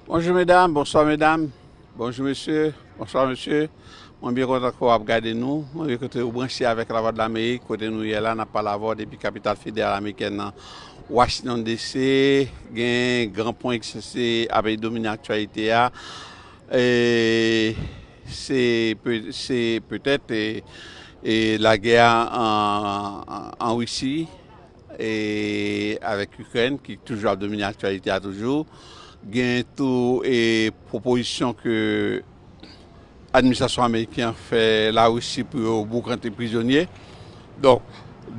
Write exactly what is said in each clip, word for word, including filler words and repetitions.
Bonjou medam, bonswa medam, bonjou mesye, bonswa mesye. Mwen byen kontan ke w ap gade nou, mwen byen kontan w branche avèk Lavwadlamerik, kote nou ye la, n ap pale avè w depi kapital federal amerikèn nan, Washington D C. Gen gran pwen ki sanse ap domine aktyalite a. E se pe-, se petèt, e, e lagè a an, an, an Risi, e avèk Ikrèn ki toujou ap domine aktyalite a toujou. Gen tou, e, pwopozisyon ke administrasyon ameriken an fè Larisi pou yo boukante prizonye. Donk,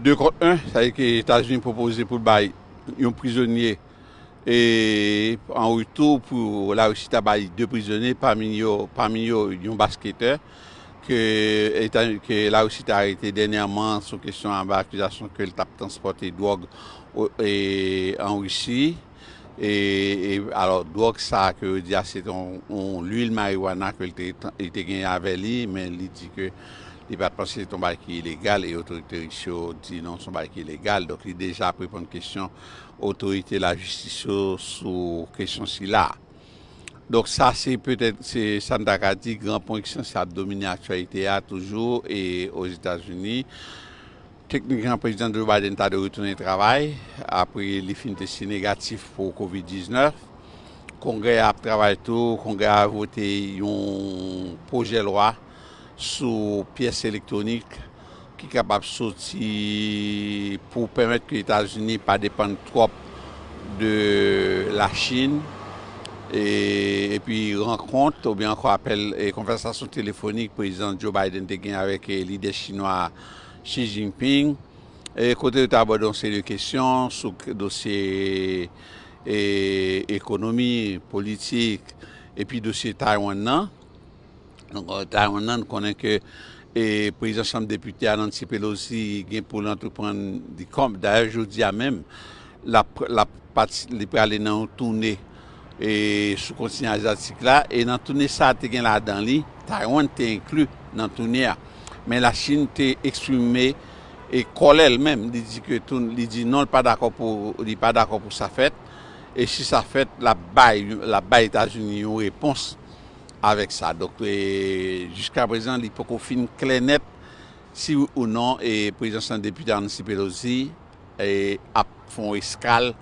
de kont en, sa vle di ke Etazini pwopoze pou l bay yon prizonye, e an retou pou Larisi ta bay de prizonye, pami yo, pami yo yon basketè, ke Eta-, ke Larisi te arete dènyèman sou kesyon anba akizasyon ke l t ap transpòte dwòg o-, e, an Risi. E, e, alò, dwòg sa a ke yo di a, se te yon, yon lwil mariwana ke l te, li te genyen avè li, men li di ke li pa t panse se te yon bagay ki ilegal, e otorite ris yo di non, se yon bagay ki ilegal. Donk, li deja ap reponn kesyon otorite lajistis yo sou kesyon sila. Donk, sa se petèt, se sa n ta ka di, gran pwen ki sanse ap domine aktyalite a toujou, e Ozetazini. Teknikman, Prezidan Joe Biden ta dwe retounen travay apre li fin teste negatif pou kovid diznèf. Kongrè a ap travay tou. Kongrè a vote yon pwojè lwa sou pyès elektwonik ki kapab soti pou pèmèt ke Etazini pa depann twòp de Lachin. E, epi rankont oubyen ankò apèl e konvèsasyon telefonik Prezidan Joe Biden te gen avèk, e, lidè chinwa Xi Jinping, e kote yo te abòde yon seri de kesyon sou k-, dosye, e, ekonomi, politik, epi dosye Taiwan nan. Donk, e, Taiwan nan, nou konnen ke, e, prezidan Chanm Depite a, Nancy Pelosi, gen pou l antreprann, li kòm, dayè, jodi a menm, l ap, l ap pati, li prale nan yon toune, e, sou kontinan azyatik la, e nan toune sa a te gen ladan li, Taiwan te enkli nan toune a. Men Lachin te eksprime, e, kòlè l menm, li di ke tou, li di non, li pa dakò pou, li pa dakò pou sa fèt, e si sa fèt, l ap bay, l ap bay Etazini yon repons avèk sa. Donk, e, jiskaprezan, li poko fin klè nèt si wi ou non, e, prezidan Chanm Depite Nancy Pelosi, e, ap fè yon eskal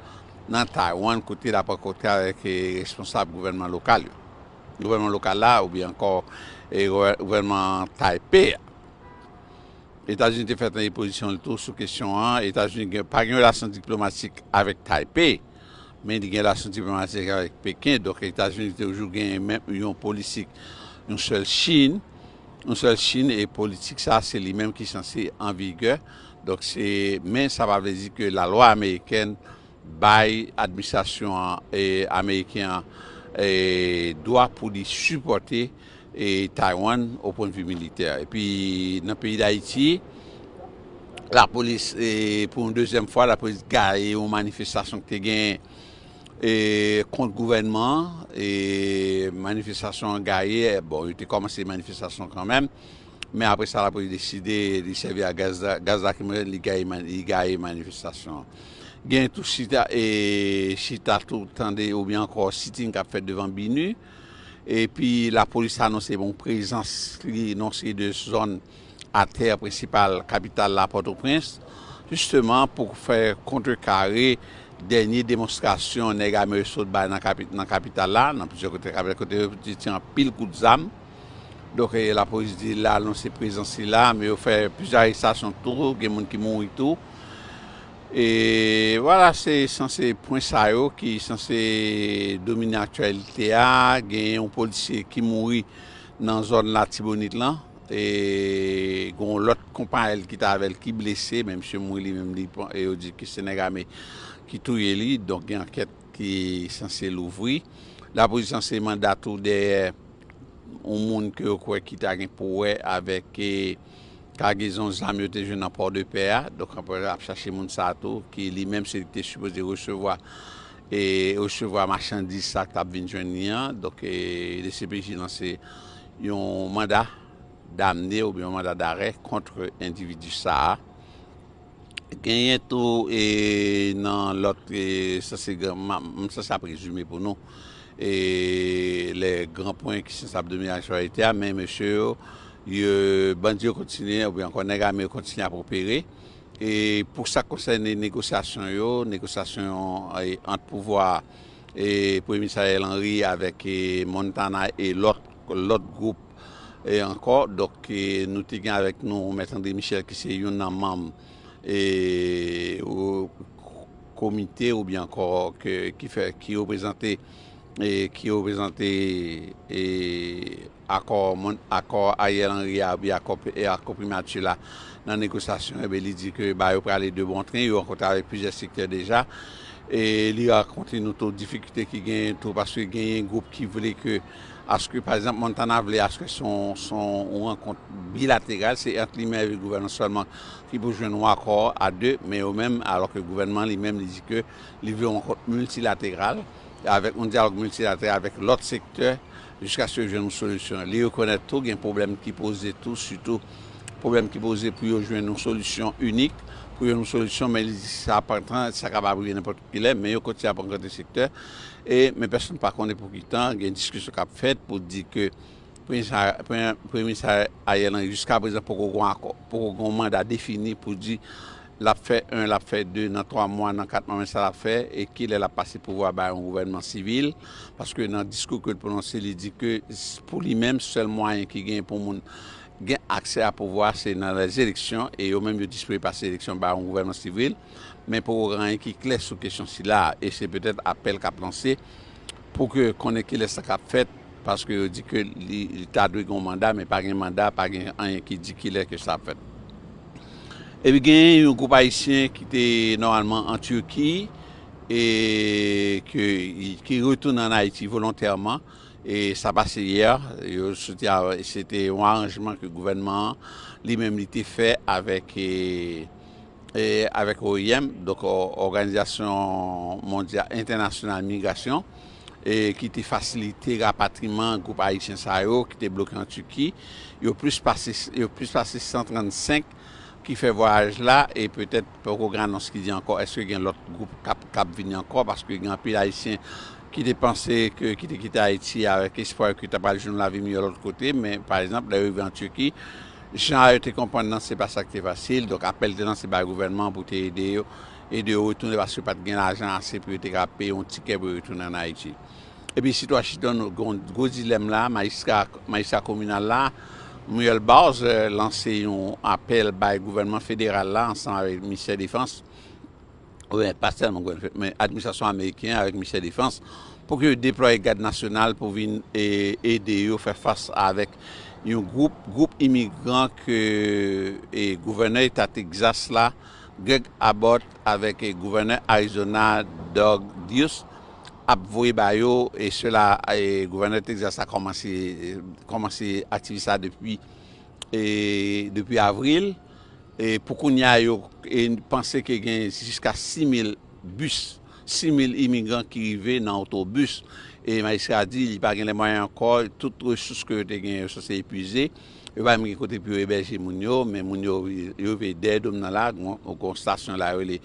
nan Taiwan, kote l ap rankontre avèk, e, responsab gouvènman lokal yo. Gouvènman lokal la, oubyen ankò, e, gouvè-, gouvènman Taypey a. Etazini te fè tande pozisyon l tou sou kesyon an. Etazini gen, pa gen relasyon diplomatik avèk Taypey, men li gen relasyon diplomatik avèk Peken. Donk, Etazini toujou gen menm yon politik, yon sèl Chin, yon sèl Chin, e politik sa, se li menm ki sanse an vigè. Donk, se, men sa pa vle di ke lalwa amerikèn bay administrasyon an, e, ameriken an, e, dwa pou li sipòte, e, Taiwan o pwennvi militè. Epi, nan peyi Dayiti, lapolis, e, pou yon dezyèm fwa, lapolis gaye yon manifestasyon ki te gen, e, kont gouvènman an, e manifestasyon an gaye, bon, yo te kòmanse manifestasyon kanmenm, men apre sa, lapolis deside li sèvi ak gaz, gaz lakrimojèn, li gaye, li gaye manifestasyon an. Gen tou chita, e, chita tou tande oubyen ankò sitin k ap fèt devan BINUH. Epi lapolis anonse yon prezans li nan yon seri de zòn atè prensipal kapital la, Pòtoprens, jisteman pou fè kontrekare dènye demonstrasyon nèg ame yo sot bay nan kapi-, nan kapital la, nan plizyè kote kapital, kote yo tire anpil kout zam. Donk, e, lapolis di l anonse prezans li la, men yo fè plizyè arestasyon tou, gen moun ki mouri tou. E vwala, se sanse pwen sa yo ki sanse domine aktyalite a. Gen yon polisye ki mouri nan zòn Latibonit lan. E gen yon lòt konpayèl ki t avè l ki blese, men misye mouri li menm, li pran, e yo di ke se nèg ame ki touye li. Donk, gen ankèt ki sanse louvri. Lapolis sanse manda tou dèyè yon moun ke yo kwè ki ta gen pou wè avèk, e, kagezon zam yo te jwenn nan Pòdepè a. Donk, apre, ap chache moun sa a tou, ki li menm se li ki te sipoze resevwa, e, resevwa machandiz sa k t ap vin jwenn li an. Donk, e, D C P J lanse yon manda damne oubyen yon manda darè kont endividi sa a. Genyen tou, e, nan lòt, e, sanse, m, m sanse ap rezime pou nou. e lè gran pwen ki sansab domine ak aktyalite a, men mesye yo, yo, bandi yo kontinye, oubyen ankò nèg ame yo kontinye ap opere. E pou sa k konsène negosyasyon yo, negosyasyon e, ant pouvwa e Premye Minis Ariel Henry avèk e, Montana e lòt, lòt gwoup e ankò. Donk, e, nou te gen avèk nou Mèt André Michel ki se youn nan manm e, ou, komite oubyen ankò ke, ki fè, ki reprezante e, ki reprezante e, akò, mon- akò Ariel Henry a, oubyen akò, e, akò primati la nan negosyasyon, ebyen, li di ke ba yo prale de bon tren, yo rankontre avèk plizyè sektè deja. E li rakonte nou tou difikilte ki genyen tou, paske genyen gwoup ki vle ke, aske, pa egzanp, Montana vle aske se yon, se yon rankont bilateral, se ant li menm avèk gouvènman sèlman ki pou jwenn yon akò a de, men yo menm, alò ke gouvènman li menm, li di ke li vle yon rankont miltilateral, avèk yon dyalòg miltilateral avèk lòt sektè, jiskaske yo jwenn yon solisyon. Li rekonèt tou gen pwoblèm ki poze tou, sitou pwoblèm ki poze pou yo jwenn yon solisyon inik, pou yo jwenn yon solisyon, men li di sa pran tan, sa kapab rive nenpòt ki lè, men yo kontinye ap rankontre sektè, e, men pèsonn pa konnen pou ki tan, gen diskisyon k ap fèt pou di ke Premye Minis Premye Minis Ariel Henry jiska prezan poko gen akò, poko gen manda defini pou di l ap fè en, l ap fè de nan twa mwa, nan kat mwa, men sa l ap fè, e kilè l ap pase pouvwa ba yon gouvènman sivil, paske nan diskou ke l pwononse, li di ke s- pou li menm, sèl mwayen ki genyen pou moun gen aksè a pouvwa, se nan lèzeleksyon, e yo menm yo dispoze pase eleksyon ba yon gouvènman sivil, men poko gen anyen ki klè sou kesyon sila, e se petèt apèl k ap lanse pou ke konnen kilès sa k ap fèt, paske yo di ke li, li ta dwe gen yon manda, men pa gen manda, pa gen anyen ki di kilè ke sa ap fèt. Epi gen yon gwoup ayisyen ki te nòmalman an Tiki, e ke, ki retounen ann Ayiti volontèman, e sa pase yè, yo soti a, se te yon aranjman ke gouvènman an, li menm, li te fè avèk, e, e avèk O I M, donk, Òganizasyon Mondyal Entènasyonal Migrasyon, e ki te fasilite rapatriman gwoup ayisyen sa yo ki te bloke an Tiki. Yo plis pase, yo plis pase san trannsenk ki fè vwayaj la, e petèt poko gen anons ki di ankò èske gen lòt gwoup k ap, k ap vini ankò, paske gen anpil ayisyen ki te panse ke, ki te kite Ayiti avèk espwa ke ta pral jwenn yon lavi miyò lòt kote, men pa egzanp, lè yo rive an Tiki, jan yo te konprann nan, se pa sa ki te fasil, donk apèl te lanse bay gouvènman an pou te ede yo, ede yo retounen, paske pa t gen lajan ase pou yo te ka peye yon tikè pou yo retounen ann Ayiti. Epi sit Washington, nou gen yon gwo dilèm la, majistra, majistra kominal la, Muriel Bowser, lanse yon apèl bay gouvènman federal la ansanm avèk ministè defans, oubyen pa sèlman gouvènman, men administrasyon ameriken avèk ministè defans, pou ke yo deplwaye gad nasyonal pou vin e, ede yo fè fas avèk yon gwoup, gwoup imigran ke e, gouvènè eta Texas la, Greg Abbott, avèk e, gouvènè Arizona Doug Ducey ap voye ba yo, e sela, e gouvènè Texas la kòmanse, kòmanse aktivite sa depi, e, depi avril. E pou kounye a, yo e, panse ke gen jiska sis mil bis, sis mil imigran ki rive nan otobis. E majistra a di li pa gen lè mwayen ankò, tout resous ke yo te gen yo sanse epuize. Yo pa menm gen kote pou yo ebèje moun yo, men moun yo, yo rive dèyè dòm nan la, gon, gon stasyon la yo rele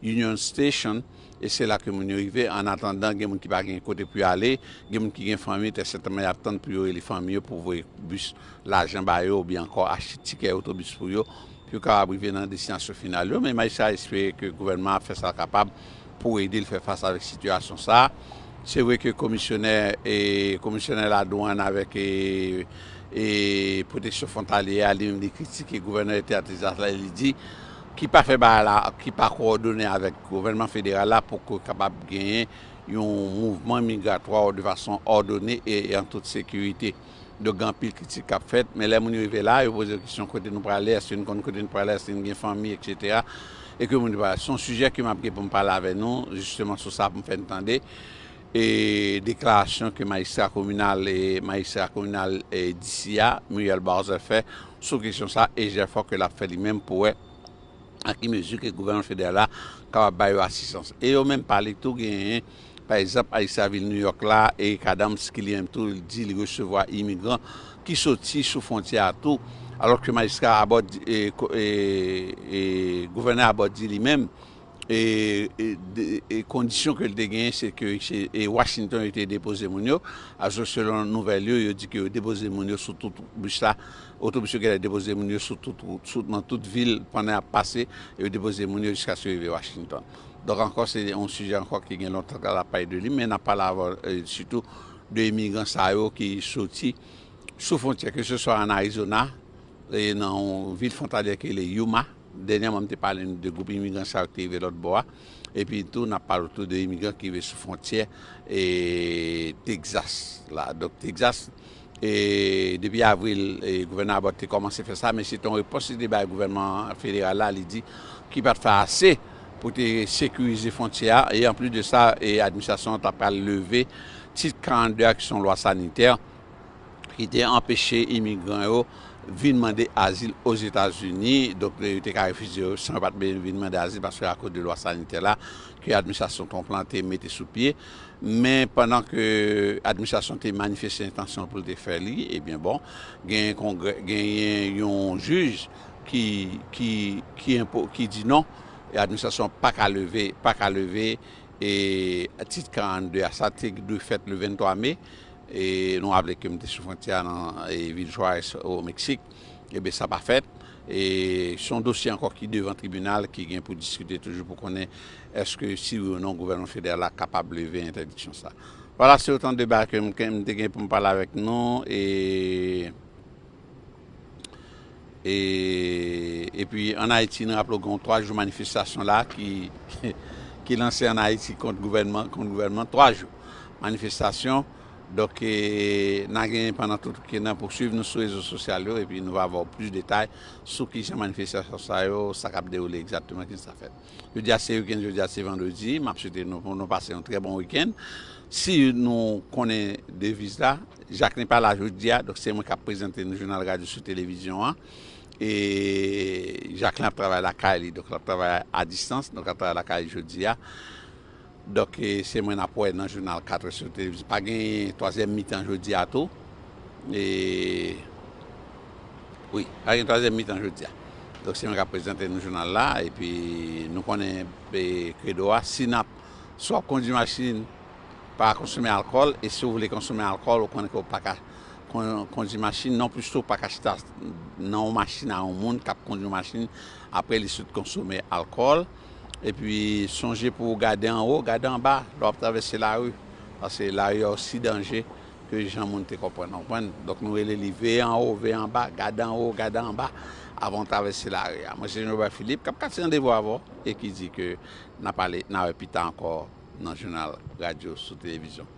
Union Station, e se la ke moun yo rive. Annatandan, gen moun ki pa gen kote pou yo ale, gen moun ki gen fanmi, tè sètènman y ap tann pou yo rele fanmi yo pou voye bis lajan ba yo, oubyen ankò achte tikè otobis pou yo, pou yo kapab rive nan destinasyon final yo. Men majistra a espere ke gouvènman an ap fè sa l kapab pou ede l fè fas avèk sitiyasyon sa a. Se vre ke komisyonè, e, komisyonè ladwàn avèk, e, e pwoteksyon fwontalyè a, li menm li kritike gouvènè eta Texas la, li di ki pa fè bagay la, ki pa kowòdone avèk gouvènman federal la pou ke kapab genyen yon mouvman migratwa de fason òdone e, e an tout sekirite. Donk, gen anpil kritik k ap fèt, men lè moun yo rive la, yo poze yo kesyon kote nou prale, èske nou konn kote nou prale, èske nou gen fanmi, etsetera. E ke moun yo prale. Se yon sijè ke m ap gen pou m pale avè nou, jisteman, sou sa, pou m fè n tande. E deklarasyon ke majistra kominal, e majistra kominal, e D C a, Muriel Bowser fè sou kesyon sa, e jèfò ke l ap fè li menm pou wè a ki mezi ke gouvènman federal la kapab ba yo asistans. E yo menm pale tou genyen, pa egzanp, majistra vil New York la, Eric Adams, ki li menm tou, li di li resevwa imigran ki soti sou fwontyè a tou, alòske majistra Abbott, e, ko- e, e gouvènè Abbott di li menm, e, e, de- e kondisyon ke l te genyen, se ke se e Washington yo te depoze moun yo. Alò, selon nouvèl yo, yo di ke yo depoze moun yo sou tout bis la. Otobis yo genlè depoze moun yo sou tout wout, sou, nan tout vil pandan y ap pase, e yo depoze moun yo jiskaske yo rive Washington. Donk, ankò, se yon sijè ankò ki gen lontan ke l ap pale de li, men n ap pale avè w, e, sitou de imigran sa yo ki soti sou fwontyè, ke se swa an Arizona, e nan yon vil fwontalyè ki rele Yuma. Dènyèman, m te pale de gwoup imigran sa yo ki te rive lòt bò a. Epi tou, n ap pale tou de imigran ki rive sou fwontyè, e, Texas la. Donk, Texas, e, depi avril, e, gouvènè Abbott te kòmanse fè sa, men se te yon repons li te bay gouvènman federal la, li di, ki pa t fè ase pou te sekirize fwontyè a. E anplis de sa, e, administrasyon an ta pral leve tit karannde a, ki se yon lwa sanitè, ki te anpeche imigran yo vin mande azil Ozetazini. Donk, yo te ka refize yo san yo pa t vin mande azil, paske akoz de lwa sanitè la ke administrasyon Trump lan te mete sou pye. Men pandan ke administrasyon te manifeste entansyon pou l te fè li, ebyen bon, genyen kongrè, genyen yon jij ki, ki, ki, enpo- ki di non, e administrasyon pa ka leve, pa ka leve, e tit karannde a, sa te dwe fèt le venntwa me, e nou raple ke m te sou fwontyè a nan, e, vil Juárez o Meksik, ebyen sa pa fèt. E se yon dosye ankò ki devan tribinal ki gen pou diskite toujou pou konnen èske si wi ou non gouvènman federal la kapab leve entèdiksyon sa. Vwala, se otan de bagay ke m, ke m te gen pou m pale avèk nou. E, e, epi ann Ayiti, nou raple w gen yon twa jou manifestasyon la ki, ki lanse ann Ayiti kont gouvènman, kont gouvènman, twa jou manifestasyon. Donk, e, n a gen pandan tout ke n ap swiv nou sou rezo sosyal yo, epi nou va ba w plis detay sou kijan manifestasyon sa yo, sa k ap dewoule egzakteman, kijan sa fèt. Jodi a se wikenn, jodi a se vandredi, m ap swete nou pou nou pase yon trè bon wikenn. Si nou konnen deviz la, Jacquelin pa la jodi a, donk se mwen k ap prezante nou jounal radyo sou televizyon an. E Jacquelin ap travay lakay li, donk l ap travay a distans, donk l ap travay lakay li jodi a. Donk, e, se mwen n ap wè nan jounal katrè sou televizyon. Pa gen twazyèm mitan jodi a tou. E, wi, pa gen twazyèm mitan jodi a. Donk, se mwen k ap prezante nou jounal la. Epi, nou konnen, e, kredo a, si n ap, si w ap kondui machin, pa konsome alkòl. E si w vle konsome alkòl, ou konnen ke w pa ka kon- kondui machin, non plis tou, w pa ka chita nan yon machin a yon moun k ap kondui machin, apre li sot konsome alkòl. Epi sonje pou w gade anwo, gade anba, lè w ap travèse lari. Paske lari a osi danje ke jan moun te konprann, w konprann? Donk nou rele li veye anwo, veye anba, gade anwo, gade anba, avan w travèse lari a. Mwen se Jean Robert Philippe, k ap kase randevou avè w e ki di ke n a pale, n a wè pita ankò nan jounal radyo sou televizyon.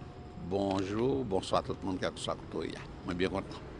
Bonjou, bonswa tout moun, kèlkeswa kote w ye a. Mwen byen kontan.